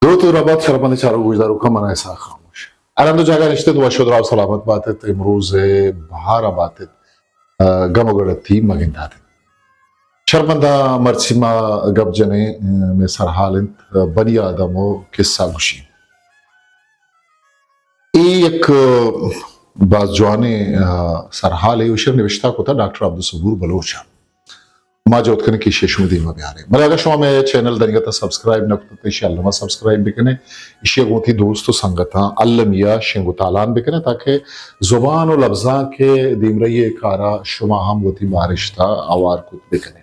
دروت و درابات شرپمندیں چاروک گوشداروکاں، من اسحاق خاموش۔ ہر ہند و جاگہ نشتت، وش و دراہ و سلامت باتت، امروز بہار باتت، ء، گم و گڑتی مگنداتت۔ شرپمنداں، مرچی ما گپ جنیں، ء، مئے سرحال انت، ء، بنی آدم و کسہ گوشی۔ اے یک، ء، باز جوانیں، ء، سرحالے، ایشی ء نبشتہ کتہ ڈاکٹر عبدالصبور بلوچ ء۔ ما جہد کنیں کہ ایشی ء شمئے دیما بیاریں۔ بلے اگاں شما مئے چینل دنیگت ء سبسکرائب نہ کتگ، تہ ایشی ء الما سبسکرائب بکنیں۔ ایشی ء گوں وتی دوست و سنگتاں المی ء شنگ و تالان بکنیں، تاکہ زبان و لبزانک ء دیمرئی ء کارا شما ہم وتی مارشت ء ہوار کت بکنیں۔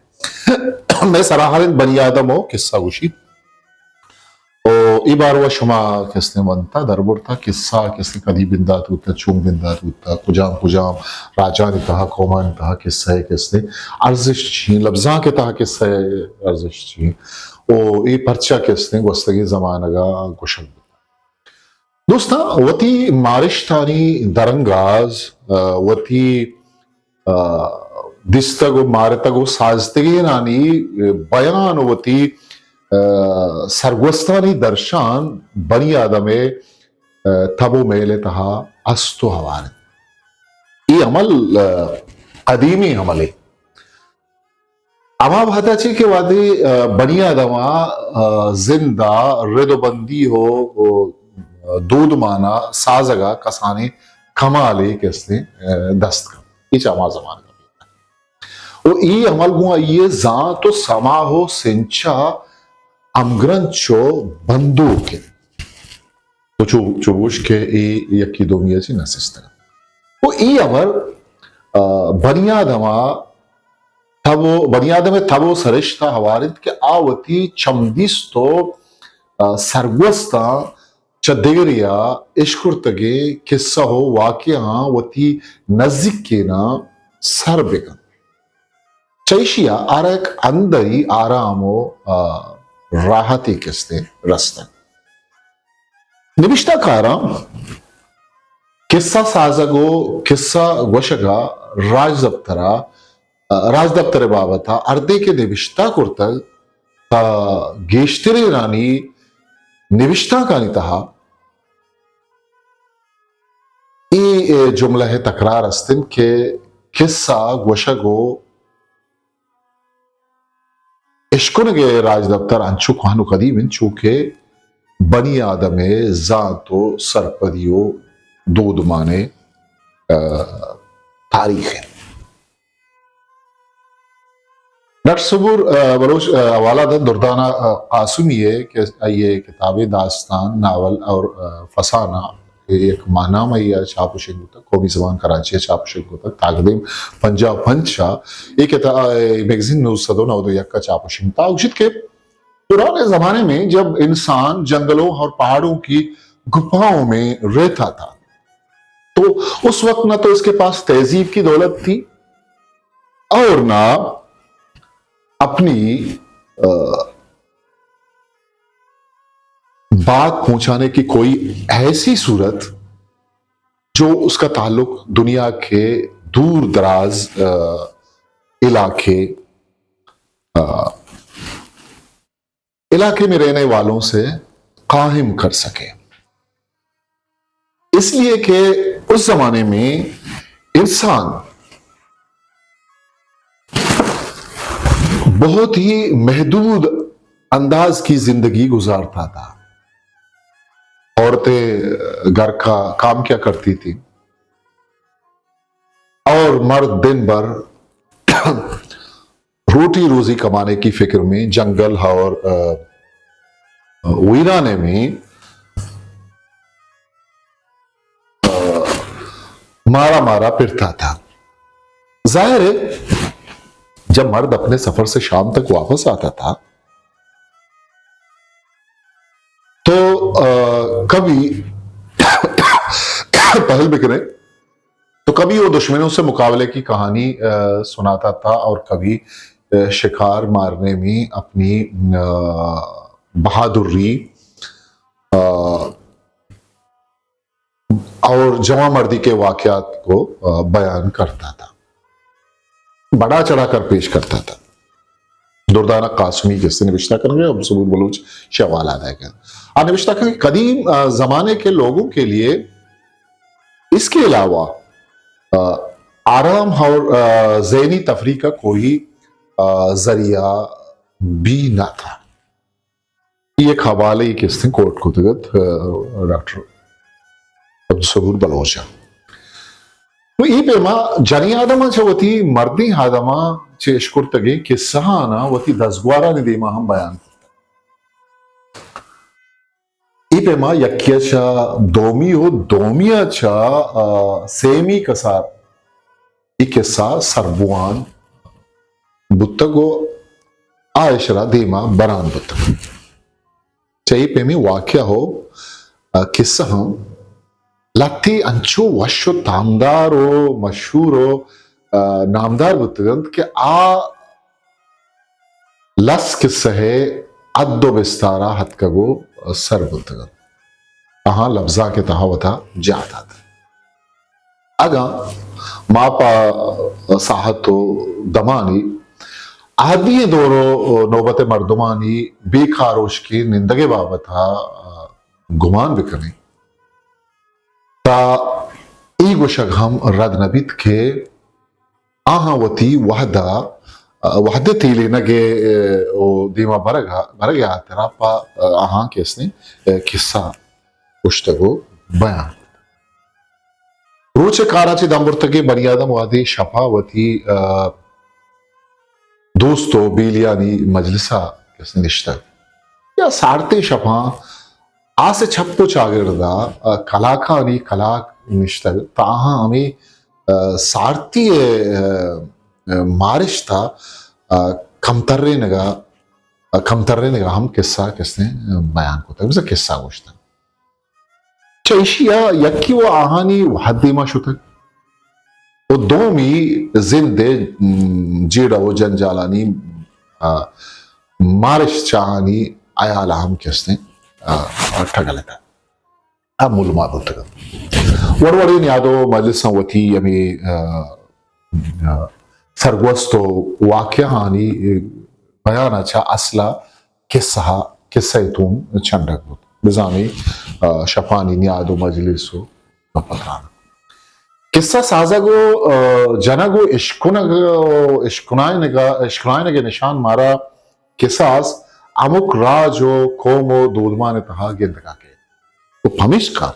مئے سرحال انت بنی آدم و کسہ گوشی۔ و اے باروا شما کسے ونتا دربرتا، کسہ کسے کدی بندات بوتا، چون بندات بوتا، کجام کجام راجانی تہا، قومانی تہا کسہ کسے ارزشت چی، لبزانک تہا کسہ ارزشت چی، و اے پرچا کسے گوستگیں زمانگا گوشگ بوتا۔ دوستاں، وتی مارشتانی درانگاز، ء، وتی، ء، دیستگ و مارتگ و سازتگینانی، ء، بیان و وتی، ء، سرگوستانی درشان بنی آدم ء، ء، تب و میل ء تہا است و ہوار انت۔ اے عمل، ء، قدیمی عملے۔ ہما وہدا چہ کہ وہدے، ء، بنی آدم ء، ء، زند ء رد و بندی و، و دودمان ء سازگ ء کسانیں کمالے کسے، ء، دست کپت۔ اے چہ ہما زمانگ ء بیت۔ و اے عمل گوں آئی ء زانت و سما و سنچ ء ہمگرنچ و بندوک انت۔ تو چو، چو گوش کہ اے یکی دومی ء چہ نہ سستگ انت۔ و اے ہبر، ء، بنی آدم ء تب و، بنی آدم ء تب و سرشت ء ہوار انت کہ آ وتی چمدیست و، ء، سرگوستاں چہ دگرے ء اشکرتگیں کسہ و واقعہاں وتی نزیکیناں سر بکنت۔ چہ ایشی ء آرا یک اندری آرام و، ء، راحتے کستے رستگ۔ نبشتہ کاراں کسہ سازگ و کسہ گوشگ ء راجدپتر ء، راجدپتر ء بابت ء ہردے کہ نبشتہ کرتگ، تہ گیشترینانی نبشتانکانی تہا اے، اے جملہ ء تکرار است انت کہ کسہ گوشگ و اشکنگ ء راجدپتر انچو کوہن و قدیم انت، چو کہ بنی آدم ء زانت و سرپدی و دودمان ء، ء، تاریخ انت۔ ڈاکٹر صبور، ء، بلوچ، ء، حوالہ دنت دردانہ، ء، قاسمی ء کہ آئی ء کتابے داستان، ناول اور، ء، فسانہ، اے یک ماہنامہ ء چاپ و شنگ بوتگ، قومی زبان کراچی ء چاپ و شنگ بوتگ، تاکدیم پنجاہ و پنچ ء اے کتا-، اے میگزین نو سد و نود و یک ء چاپ و شنگ بوتگ۔ گوشیت کہ پرانے زمانے میں جب انسان جنگلوں اور پہاڑوں کی گپاؤں میں رہتا تھا، تو اس وقت نہ تو اس کے پاس تہذیب کی دولت تھی اور نہ اپنی، آ، بات پہنچانے کی کوئی ایسی صورت جو اس کا تعلق دنیا کے دور دراز، آ، علاقے، آ، علاقے میں رہنے والوں سے قائم کر سکے۔ اس لیے کہ اس زمانے میں انسان بہت ہی محدود انداز کی زندگی گزارتا تھا۔ عورتیں گھر کا کام کیا کرتی تھی اور مرد دن بھر روٹی روزی کمانے کی فکر میں جنگل اور، آ، ویرانے میں، آ، مارا مارا پھرتا تھا۔ ظاہر ہے، جب مرد اپنے سفر سے شام تک واپس آتا تھا، تو، آ، کبھی پہل بکنے، تو کبھی وہ دشمنوں سے مقابلے کی کہانی، آ، سناتا تھا اور کبھی، آ، شکار مارنے میں اپنی، آ، بہادری، آ، اور جوان مردی کے واقعات کو، آ، بیان کرتا تھا، بڑھا چڑھا کر پیش کرتا تھا۔ دردانہ قاسمی کسے نبشتہ کنگ ءَ، عبدالصبور بلوچ شہ حوالہ دئیگ ءَ۔ آ نبشتہ کنگ قدیم، آ، زمانے کے لوگوں کے لیے اس کے علاوہ، آ، آرام اور، آ، ذہنی تفریح کا کوئی، آ، ذریعہ بھی نہ تھا۔ اے یک حوالہ ای کسے کوٹ کتگ ات، آ، ڈاکٹر عبدالصبور بلوچ ءَ۔ نوں اے پیما جنیں آدماں چہ وتی مردیں آدماں چہ اشکرتگیں کسہاناں وتی دزگوارانی دیما ہم بیان کرتگ۔ اے پیما یکے ءَ چہ دومی و دومی ءَ چہ، آ، سیمی کسا اے کسہ سربوان بوتگ و آ اشرا دیما بران بوتگ۔ چہ اے پیمیں واقعہ و، آ، کسہاں لہتے انچو وش و تامدار و مشہور و، آ، نامدار بوتگ انت کہ آ لس کسہ ءِ حد و بستارا اتکگ و سر بوتگ انت۔ آہاں لبزانک ءِ تہا وتا جاہ داتگ۔ اگاں ما پہ ساعت و دمانی اہدی دور و نوبت ءِ مردمانی بے کاروشکیں نندگ ءِ بابت ءَ گمان بکنیں، تا اے گوشگ ہم رد نہ بیت کہ آہاں وتی وہد ءَ، وہد ءِ تیلینگ ءِ، ءُ دیما برگ ءَ، برگ ءِ ہاترا پہ آہاں کسے کسہ گوشتگ ءُ بیان کتگ۔ روچ ءِ کاراں چہ دمبرتگیں بنی آدم وہدے شپ ءَ وتی، آ، دوست ءُ بیلیانی مجلس ءَ کسے نشتگ یا سارتیں شپاں آس ءِ چپ ءُ چاگرد ءَ، آ، کلاکانی کلاک نشتگ، تاں آہاں ہمے، آ، سارتی ءِ، آ، آ، مارشت ءَ، آ، کمترینگ ءَ، آ، کمترینگ ءَ ہم کسہ کسے بیان کتگ، بزاں کسہ گوشتگ۔ چہ ایشی ءَ یکے وَ آہانی وہد دیما شتگ ءُ دومی زند ءِ، م، جیڑہ ءُ جنجالانی، آ، مارشت چہ آہانی ہیال ءَ ہم کسے، آ، آ، ٹگل اتگ۔ آ مولما بوتگ۔ وڑ وڑیں نیاد ءُ مجلساں وتی ہمے، آ، آ، سرگوست ءُ واقعہانی بیان ءَ چہ اصل ءَ کسہ، کسہ ءِ توم چنڈگ بوت۔ بزاں ہمے، آ، شپانی نیاد ءُ مجلس ءُ گپ ءُ تران۔ کسہ سازگ ءُ، آ، جنگ ءُ اشکنگ ءُ اشکنائینگ ءَ، اشکنائینگ ءِ نشان مارا کساس ہمک راج ءُ قوم ءُ دودمان ءِ تہا گندگ ءَ کئیت۔ ءُ پمیشکا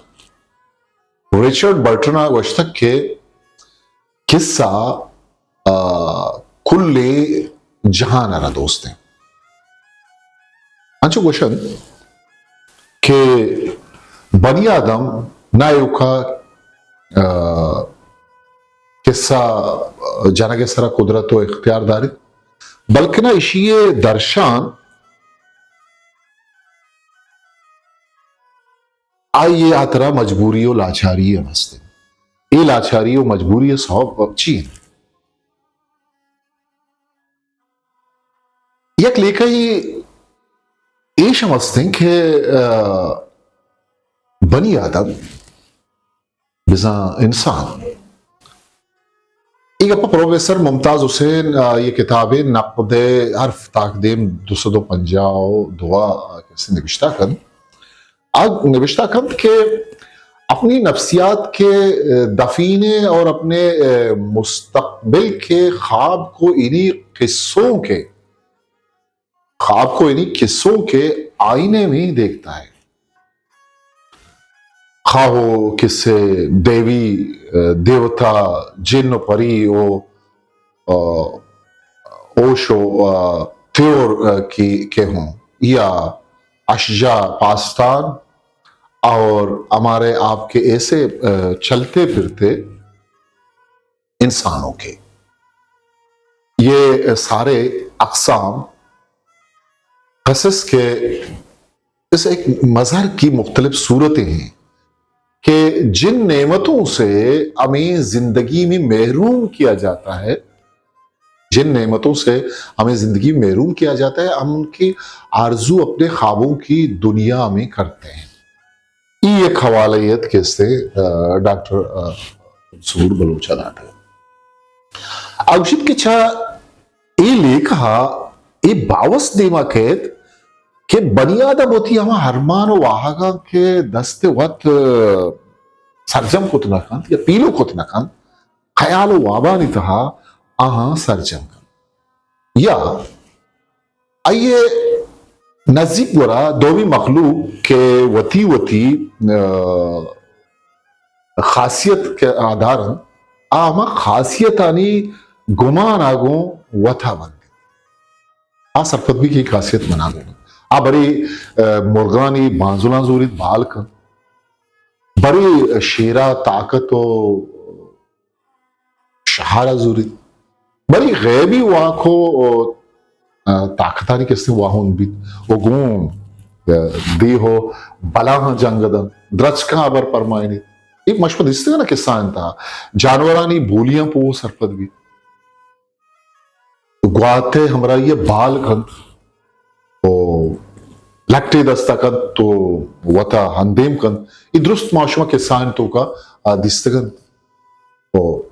رچرڈ برٹن ءَ گوشتگ کہ کسہ، آ، کلیں جہان ءَ را دوست انت۔ انچو گوشنت کہ بنی آدم نہ ایوکا، آ، کسہ جنگ ءِ سرا قدرت ءُ اختیار داریت، بلکنا ایشی ءِ درشان آئی ءِ ہاترا مجبوری ءُ لاچاری ہم است انت۔ اے لاچاری ءُ مجبوری ءِ سوب چی انت؟ یک لیکہ ای ایش ہم است انت کہ، آ، بنی آدم بزاں انسان۔ اے گپ ءَ پروفیسر ممتاز حسین، آ، اے کتابے نقد حرف تاکدیم دو سد ءُ پنجاہ ءُ دو ءَ کسے نبشتہ کنت۔ آ نبشتہ کنت کہ اپنی نفسیات کے، آ، دفینے اور اپنے، آ، مستقبل کے خواب کو انہی قصوں کے خواب کو انہی قصوں کے آئینے میں دیکھتا ہے۔ خواہ و کسے دیوی، آ، دیوتا، جن و پری و، آ، اوش و، آ، تیور، آ، کی، کے ہوں یا اشجع پاستان اور ہمارے آپ کے ایسے، آ، چلتے پھرتے انسانوں کے۔ یہ سارے اقسام قصص کے اس ایک مظہر کی مختلف صورتیں ہیں کہ جن نعمتوں سے ہمیں زندگی میں محروم کیا جاتا ہے، جن نعمتوں سے ہمیں زندگی میں محروم کیا جاتا ہے، ہم ان کی آرزو اپنے خوابوں کی دنیا میں کرتے ہیں۔ اے یک حوالہ ات کہ استے، آ، ڈاکٹر، آ، صبور بلوچ ءَ داتگ۔ آ گوشیت کہ چہ اے لیکہ ءَ اے باوست دیما کئیت کہ بنی آدم وتی ہما ارمان و واہگاں کہ دست وت، آ، سرجم کت نہ کنت یا پیلو کت نہ کنت، خیال و وابانی تہا آہاں سرجم کنت۔ یا آئی ء نزیک گورا دومی مخلوق کہ وتی وتی، آ، خاصیت کہ آ دارن، آ ہما خاصیتانی گمان آ گوں وتا بندی۔ آ سرپد بی کہ اے خاصیت منا گوں۔ آ برے، آ، مرگانی بانزلاں زوریت بال کن۔ برے شیرا طاقت و شہارا زوریت۔ برے غیبی واک و، آ، طاقتانی کسے واہند بیت و گوں، آ، دیہ و بلاہاں جنگ دنت۔ درچکاں ہبر پرمائینیت۔ اے مشما دیستگاں نا کسہ انت، جانورانی بولیاں پہ سرپد بیت۔ گوات ء ہمراہی ء بال کنت و لٹے دست ء کنت و وتا ہندیم کنت۔ اے درست ما شما کسہانی توکا، آ، دیستگ انت۔ و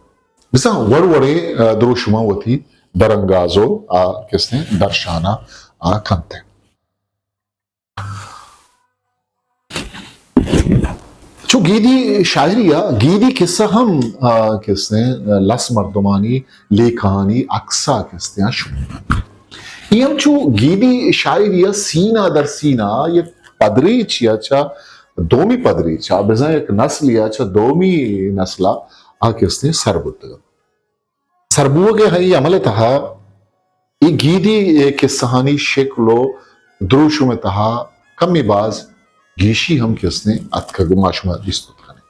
بزاں وڑ وڑیں، آ، دروشماں وتی درانگاز و آ کسیں درشان ء آ کنت۔ چو گیدی شاعری ء گیدی کسہ ہم، آ، کسیں لس مردمانی لیکہانی عکس ء کستے آ شمول انت۔ اے ہم چو گیدی شاعری ء سینہ در سینہ یک پدریچ یا چہ دومی پدریچ ء بزاں یک نسل یا چہ دومی نسل ء آ کستے سر بوتگ انت۔ سربوگ ء ہئی عمل ء تہا اے گیدی ء کسہانی شکل و دروشم ء تہا کمے باز گیشی ہم کستے اتکگ و ما شما دیست کت کنیں۔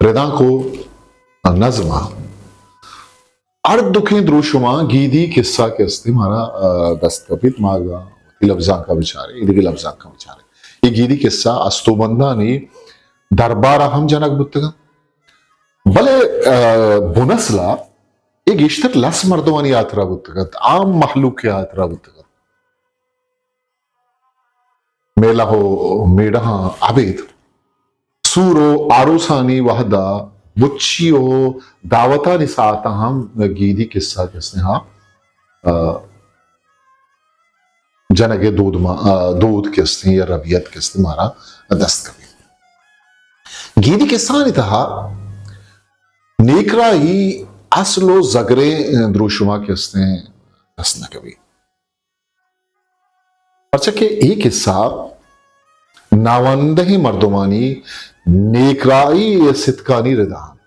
ردانک و نظم ء ہر دکیں دروشماں گیدی کسہ کستے مارا، آ، دست کپیت۔ ما اگاں وتی لبزانک ء بچاریں، ایدگہ لبزانک ء بچاریں، اے گیدی کسہ استوبندانی دربار ء ہم جنگ بوتگ انت۔ بلے، آ، بنسل ء اے گیشتر لس مردمانی ہاترا بوتگ انت، عام مہلوک ء ہاترا بوتگ انت۔ میلہ و میڑہاں ابید سور و آروسانی وہد ء بچی و دعوتانی ساعت ء ہم گیدی کسہ کسے ہاں، آ، جنگ ء دود ما-، آ، دود کستے یا ربیت کستے مارا دست کپیت۔ گیدی کسہانی تہا نیکراہی اصل و زگریں دروشما کستے دست نہ کپیت۔ پرچا کہ اے کسہ ناوندہیں مردمانی نیکراہی ء ستکانی ردا انت۔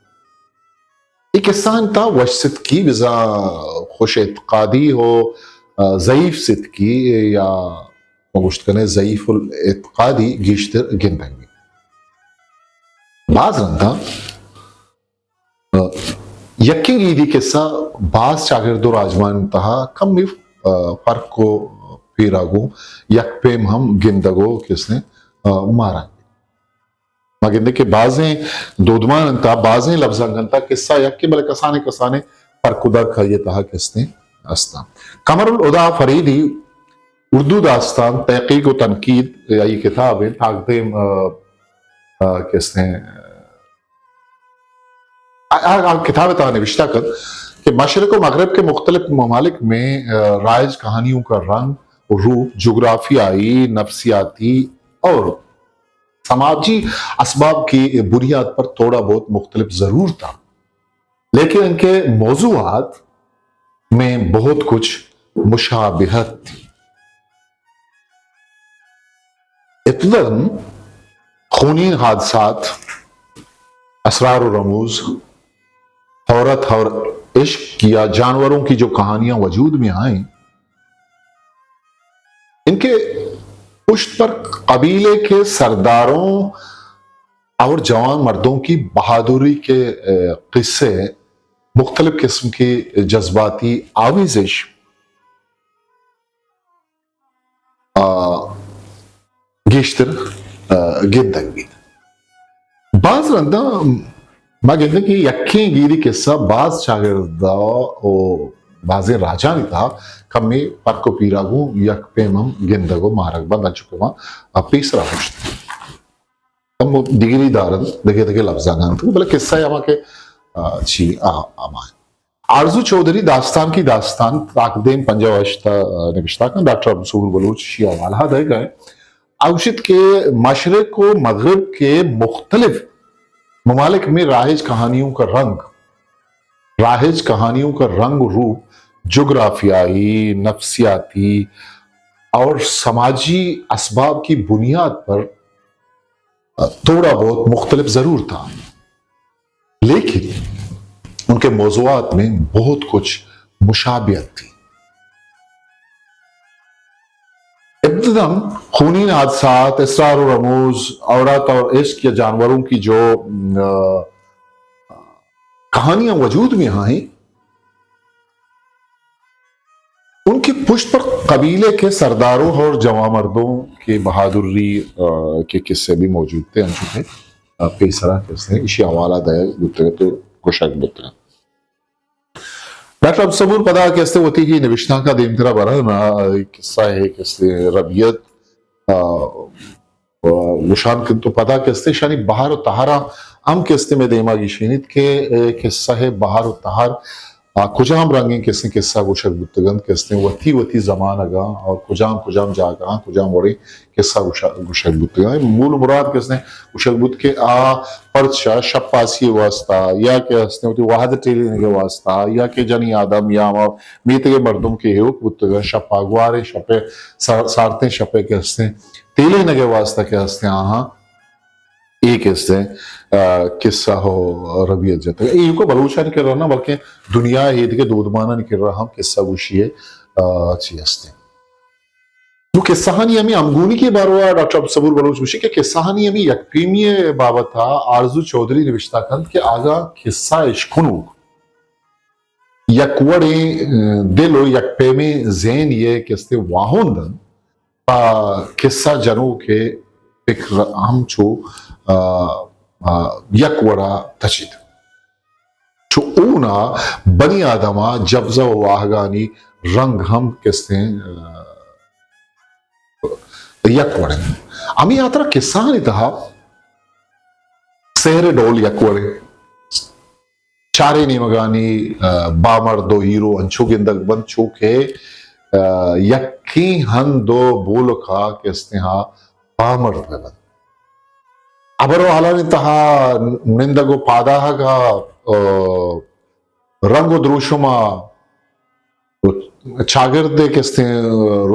اے کسہانی تہا وش ستکی بزاں خوش اعتقادی و، آ، ضعیف ستکی یا ما گوشت کنیں ضعیف الاعتقادی گیشتر گندگ بیت۔ باز رنداں، آ، یکیں گیدی کسہ باز چاگرد و راجمان تہا کمی، آ، فرق و پیرا گوں یک پیم ہم گندگ و کسیں، آ، مارا۔ ما گندیں کہ بازیں دودمان انت، بازیں لبزانک انت، کسہ یکیں بلے کسانیں کسانیں فرق و درک آئی ء تہا کستیں استاں۔ قمر الہدی فریدی اردو داستان، تحقیق و تنقید آئی کتاب انت، تاکدیم، آ، آ، کستیں، آ، آ، آ کتاب ء تہا نوشتہ کت کہ مشرق و مغرب کے مختلف ممالک میں، آ، رائج کہانیوں کا رنگ و روپ جغرافیائی، نفسیاتی اور سماجی اسباب کی بنیاد پر تھوڑا بہت مختلف ضرور تھا، لیکن ان کے موضوعات میں بہت کچھ مشابہت تھی۔ ہتلر خونین حادثات، اسرار و رموز، عورت اور عشق یا جانوروں کی جو کہانیاں وجود میں آئیں، ان کے پشت پر قبیلے کے سرداروں اور جوان مردوں کی بہادری کے، اے، قصے، مختلف قسم کی جذباتی آمیزش، آ، گیشتر، آ، گندگ بیت۔ باز رندا ما گندیں کہ یکیں گیدی کسہ باز چاگرد و بازیں راجانی تہا کمے پرک و پیرا گوں یک پیم ہم گندگ و مارگ بنت، انچو کہ ما پیسرا گوشت۔ ہم دگری دارنت، دگہ دگہ لبزانک انت، بلے کسہ ہما کہ، آ، چی، آ، ہما انت۔ آرزو چوہدری داستان کی داستان تاکدیم پنجاہ و ہشت ءَ نبشتہ کن، ڈاکٹر عبدالصبور بلوچ اشی حوالہ دئیگ ءَ۔ آ گوشیت کہ مشرق و مغرب کے مختلف ممالک میں رائج کہانیوں کا رنگ، رائج کہانیوں کا رنگ و روپ جغرافیائی، نفسیاتی اور سماجی اسباب کی بنیاد پر تھوڑا بہت مختلف ضرور تھا، لیکن ان کے موضوعات میں بہت کچھ مشابہت تھی۔ ابتداً خونین حادثات، اسرار و رموز، عورت اور عشق یا جانوروں کی جو، آ، کہانیاں وجود میں آئیں، ان کی پشت پر قبیلے کے سرداروں اور جوان مردوں کی بہادری، آ، کے قصے بھی موجود تھے، انچو کہ، آ، پیسرا قصے، اشی حوالہ دئیگ بوتگ ات و گوشگ بوتگ ات۔ ڈاکٹر عبدالصبور پدا کہ استے وتی ہی نبشتانکا دیمترا برن، آ، قصہ ہے کہ استے ربیت، آ، گوشان کنت و پدا کہ استے اشانی بہر و تہر ہم کہ استے مئے دیما گیشینیت کہ اے قصہ ءِ بہر و تہر، آ، کجام رنگیں کہ استے قصہ گوشگ بوتگ انت، کہ استے وتی وتی زمانگاں اور کجام کجام جاگہاں کجام وڑیں قصہ گوشا-، گوشگ بوتگ انت۔ مول و مراد کہ استے گوشگ بوت کہ آ پرچا شپ پاسی ءِ واسطہ یا کہ استے وتی وہد ٹیلینگ ءِ واسطہ یا کہ جنی آدم یا ہما میتگ ءِ مردم کہ ایوک بوتگ انت، شپ ءَ گواریں شپ ءَ سار-، سارتیں شپ ءَ کہ استے تیلینگ ءِ واسطہ کہ ہستیں آہاں اے کہ ہستیں، آ، قصہ و ربیت جتگ۔ اے ایوک ءَ بلوچانی کرا نہ بلکیں دنیا ءِ ایدگہ دودمانانی کرا ہم قصہ گوشی ءِ، آ، چی ہستیں۔ نوں قصہانی ہمے ہمگونی کے باروا ڈاکٹر عبدالصبور بلوچ گوشی کہ قصہانی ہمے یک پیمی ءِ بابت ءَ آرزو چوہدری نبشتہ کنت کہ آگاں قصہ اشکنوک یک وڑیں، آ، دل و یک پیمیں ذہن یے کہ ہستیں واہند انت۔ پہ قصہ جنوک ءِ پکر ہم چو، آ، آ، یک وڑا تچیت۔ چو اونا بنی آدم ءِ جبزہ و واہگانی رنگ ہم کہ ہستیں، آ، یک وڑیں۔ ہمے ہاترا قصہانی تہا سحر ءِ ڈول یک وڑیں۔ چاریں نیمگانی، آ، بامرد و ہیرو انچو گندگ بنت چو کہ، آ، یکیں ہند و بولکا کہ ہستیں ہا بامرد بہ بنت۔ ہبر و حالانی تہا نندگ و پاداہگا، آ، رنگ و دروشما چاگرد ءِ کہ ہستیں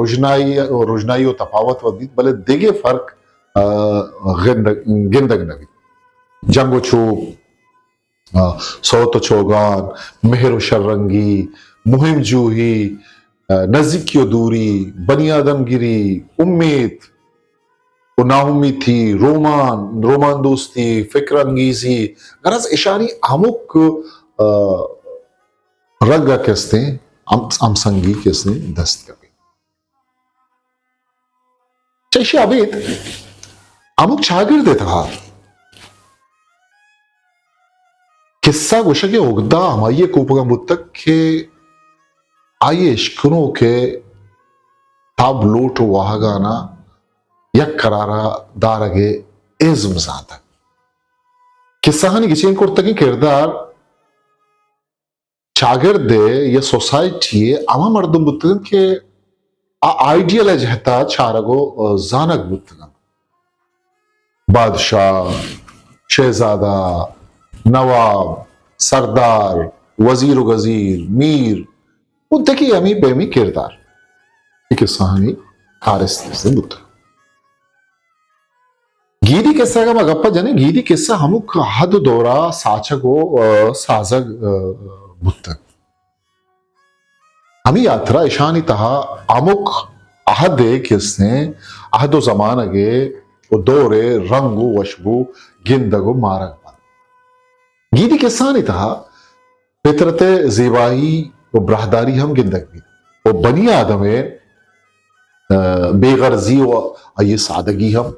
رژنائی، رژنائی و تپاوت وت بیت، بلے دگہ فرق، آ، گندگ، گندگ نہ بیت۔ جنگ و چوپ، آ، سوت و چوگان، مہر و شررنگی، مہم جوہی، آ، نزیکی و دوری، بنی آدم گری، امیت و ناامیتی، رومان، رومان دوستی، فکر انگیزی، غرض اشانی ہمک، آ، رگ ءَ کہ ہستیں ہم-، ہمسنگی کہ ہستیں دست کپیت۔ چہ ایشی ءَ ابید ہمک چاگرد ءِ تہا قصہ گوشگ ءِ اگدہ ہمائی ءِ کوپگاں بوتگ کہ آئی ءِ اشکنوک ءِ تب، لوٹ و واہگاناں یک قرار ءَ دارگ ءِ ازم زانتگ۔ قصہانی گچین کرتگیں کردار چاگرد ءِ یا سوسائٹی ءِ ہما مردم بوتگ انت کہ آ آئیڈیل ءِ جہت ءَ چارگ و زانگ بوتگ انت۔ بادشاہ، شہزادہ، نواب، سردار، وزیر و گزیر، میر، و دگہ ہمے پیمیں کردار۔ اے قصہانی کارست کسے بوتگ۔ گیدی قصہ اگاں ما گپ ءَ جنیں، گیدی قصہ ہمک عہد و دور ءَ ساچگ و، آ، سازگ، آ، بوتگ۔ ہمے ہاترا اشانی تہا ہمک عہد ءِ کسیں عہد و زمانگ ءِ و دور ءِ رنگ و وشبو گندگ و مارگ بنت۔ گیدی قصہانی تہا فطرت ءِ زیبائی و براہداری ہم گندگ بیت و بنی آدم ءِ، آ، بے غرضی و آئی ءِ سادگی ہم۔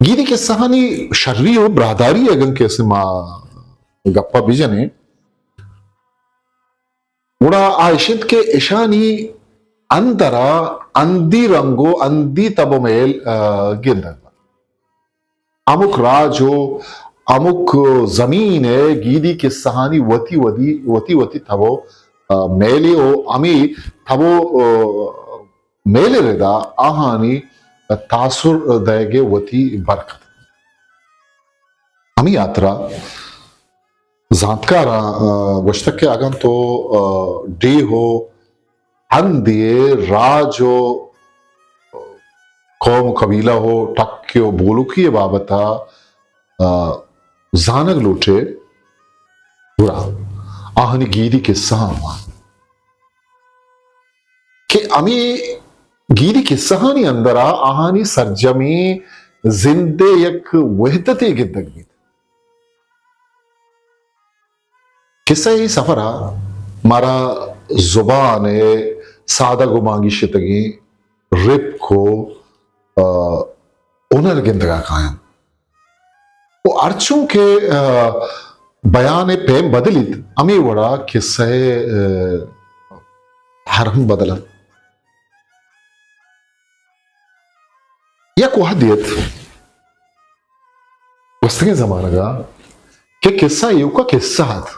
گیدی قصہانی شری و براہداری اگن کسے ما گپا بجنیں، گڑا آ اش انت کہ اشانی اندرا اندی رنگ و اندی تب و میل، آ، گندگ بنت۔ ہمک راج و ہمک زمین ء گیدی کسہانی وتی وتی، وتی وتی تب و، آ، میلے و ہمے تب و، آ، میل ء ردا آہانی تاثر دئیگ ء وتی برکت۔ ہمے ہاترا زانتکاراں، آ، گوشتگ کہ اگاں تو، آ، ڈیھ و ہندے راج و قوم و قبیلہ و ٹکے و بولکی ء بابت ء، آ، زانگ لوٹے، گڑا آہانی گیدی کسہاں مان کہ ہمے گیدی کسہانی اندرا آہانی سرجمیں زند ء یک وحدتے گندگ بیت۔ کسہ ء سفر ء مارا زبان ء سادگ و مانگیشتگیں رپک و، آ، ہنر گندگا کاینت۔ و ہرچوں کہ، آ، بیان ء پیم بدلیت، ہمے وڑا کسہ ء، آ، ہر ہم بدل انت۔ یک وہدے ات گوستگیں زمانگا کہ کسہ ایوکا کسہ ات،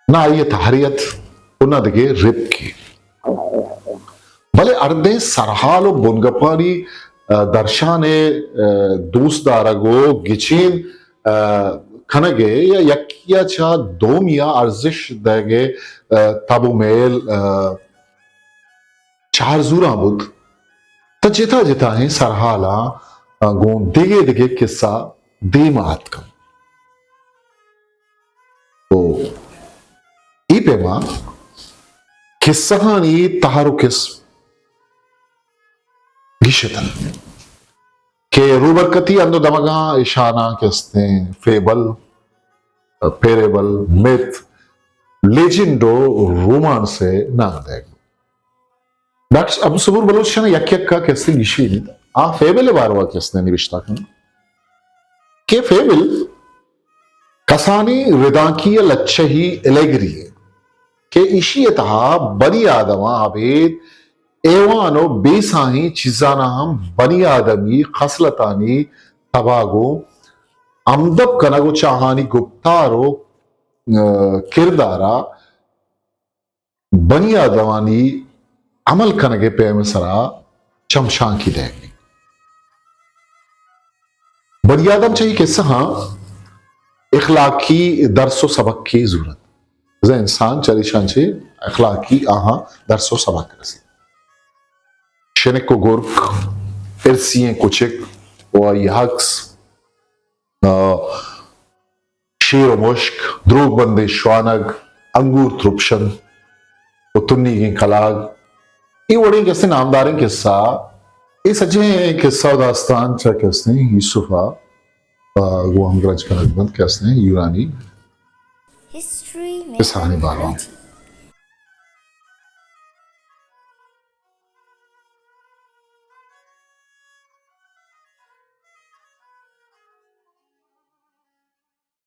نہ آئی ء تہریت و نہ دگہ رپکے۔ بلے ہردیں سرحال و بنگپانی، آ، درشان ء، آ، دوست دارگ و گچین، آ، کنگ ء یا یکیا چہ دومیا ارزش دئیگ ء، آ، تب و میل، آ، چار زوراں بوت، تہ جتا جتائیں سرحالاں، آ، گوں دگہ دگہ کسہ دیما اتکن۔ تو اے پیما کسہانی تہر و کسم گیشتن کہ روبرکتی ہند و دمگاں اشاناں کہ استیں فیبل، پیریبل، میتھ، لیجنڈ و رومانس ء نام دئیگ۔ ڈاکٹر عبد الصبور بلوچ ء یک یک ء کہ استیں گیشینیت، آ فیبل ء باروا کہ استیں نبشتہ کن کہ فیبل کسانی ردانکی ء لچہی الیگری ء کہ ایشی ء تہا بنی آدماں ابید ایوان و بے ساہیں چیزاناں ہم بنی آدمی خصلتانی تباہ گوں ہمدپ کنگ و چہ آہانی گپتار و، ء، کردارا بنی آدمانی عمل کنگ ء پیم ء سرا چمشانکی دئیگ بیت۔ بنی آدم چہ اے کسہاں اخلاقی درس و سبقے زورت۔ بزاں انسان چریشاں چہ اخلاقی آہاں درس و سبق رسیت۔ شنک و گرک، ارسی ئیں کچک و آئی عکس، آ، شیر و مشک، دروگ بندیں شوانگ، انگور ترپشن و تنیگیں کلاگ، اے وڑیں کسے نامداریں کسہ، اے سجہیں کسہ و داستان چہ کسے یوسف ء، آ، گوں ہمگرنچ کنگ بنت کسے یونانی ہسٹری میں کسہانی باروا۔